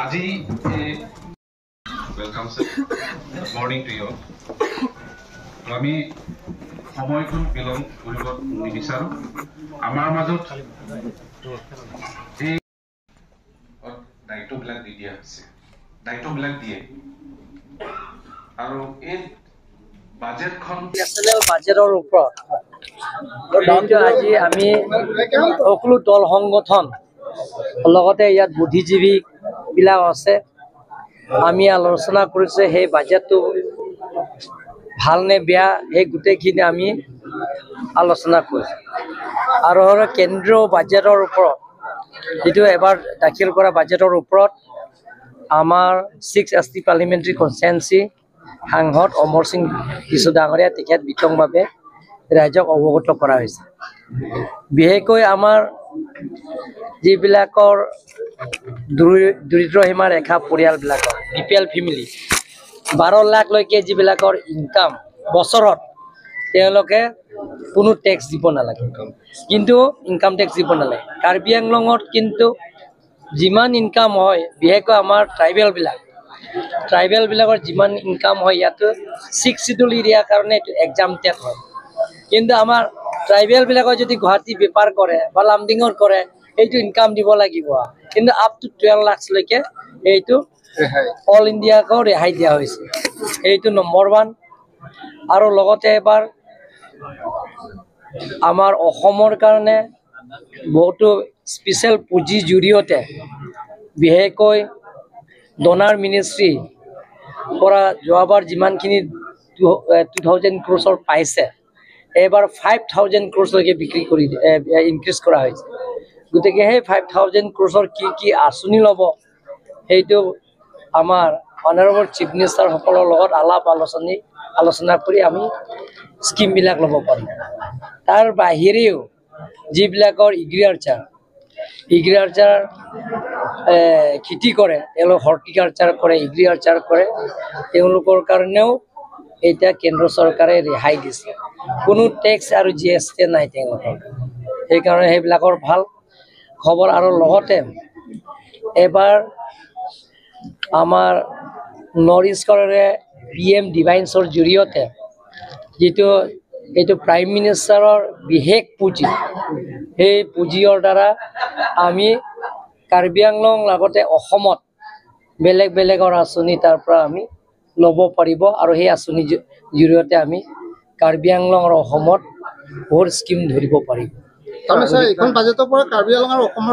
আজি welcome sir, morning to you. আমি সময়খন বিলম্ব কৰিব নিবিচাৰোঁ। আমাৰ মাজত এই দায়িত্ববিলাক দি দিয়া হৈছে, দায়িত্ববিলাক দিয়ে আৰু এই বাজেটখন নেশ্যনেল বাজেটৰ ওপৰত কিন্তু আজি আমি সকলো দল সংগঠন, লগতে ইয়াত বুদ্ধিজীৱীবিলাক আছে, আমি আলোচনা কৰিছোঁ সেই বাজেটটো ভাল নে বেয়া, সেই গোটেইখিনি আমি আলোচনা কৰিছোঁ। আৰু কেন্দ্ৰীয় বাজেটৰ ওপৰত যিটো এবাৰ দাখিল কৰা বাজেটৰ ওপৰত আমাৰ 6 এছ টি পাৰ্লিমেণ্টাৰী কনষ্টিটুৱেঞ্চি সাংসদ অমৰ সিং কিছু ডাঙৰীয়া, তেখেত বিতংভাৱে ৰাইজক অৱগত কৰা হৈছে। বিশেষকৈ আমাৰ যিবিলাকৰ দৰিদ্ৰ সীমা ৰেখা পৰিয়ালবিলাকৰ বিপিএল ফেমিলি 12 লাখলৈকে যিবিলাকৰ ইনকাম বছৰত, তেওঁলোকে কোনো টেক্স দিব নালাগে, কিন্তু ইনকাম টেক্স দিব নালাগে কাৰ্বি আংলঙত। কিন্তু যিমান ইনকাম হয়, বিশেষকৈ আমাৰ ট্ৰাইবেলবিলাকৰ যিমান ইনকাম হয়, ইয়াতো ছিক্স চিডুল এৰিয়াৰ কাৰণে এইটো এক্সামটেড হয়। কিন্তু আমাৰ ট্ৰাইবেলবিলাকৰ যদি গুৱাহাটী বেপাৰ কৰে বা লামডিঙত কৰে, এইটো ইনকাম দিব লাগিব। কিন্তু আপ টু 12 লাখলৈকে এইটো অল ইণ্ডিয়াকো ৰেহাই দিয়া হৈছে। এইটো নম্বৰ ওৱান। আৰু লগতে এবাৰ আমাৰ অসমৰ কাৰণে বহুতো স্পেচিয়েল পুঁজিৰ জৰিয়তে, বিশেষকৈ ডনাৰ মিনিষ্ট্ৰী পৰা যোৱাবাৰ যিমানখিনি 2000 ক্ৰ'ৰ্ছৰ পাইছে, এইবাৰ 5000 ক্ৰ'ৰ্ছলৈকে বিক্ৰী কৰি ইনক্ৰিজ কৰা হৈছে। গতিকে সেই 5000 ক্ৰ'ৰ্ছৰ কি কি আঁচনি ল'ব, সেইটো আমাৰ অনাৰেবল চিফ মিনিষ্টাৰসকলৰ লগত আলাপ আলোচনা কৰি আমি স্কীমবিলাক ল'ব পাৰিম। তাৰ বাহিৰেও যিবিলাকৰ এগ্ৰিকালচাৰ খেতি কৰে, তেওঁলোক হৰ্টিকালচাৰ কৰে, এগ্ৰিকালচাৰ কৰে, তেওঁলোকৰ কাৰণেও এতিয়া কেন্দ্ৰ চৰকাৰে ৰেহাই দিছে। কোনো টেক্স আৰু জিএছটি নাই তেওঁলোকৰ। সেইকাৰণে সেইবিলাকৰ ভাল খবৰ। আৰু লগতে এবাৰ আমাৰ নৰ্থ ইষ্টৰে পিএম ডিভাইন্সৰ জৰিয়তে যিটো এইটো প্ৰাইম মিনিষ্টাৰৰ বিশেষ পুঁজি, সেই পুঁজিৰ দ্বাৰা আমি কাৰ্বি আংলং লগতে অসমত বেলেগ বেলেগৰ আঁচনি তাৰ পৰা আমি ল'ব পাৰিব। আৰু সেই আঁচনিৰ জৰিয়তে আমি কাৰ্বি আংলং আৰু অসমত বহুত স্কীম ধৰিব পাৰিব। তাৰমানে ছাৰ, এইখন বাজেটৰ পৰা কাৰ্বি আংলং আৰু অসমৰ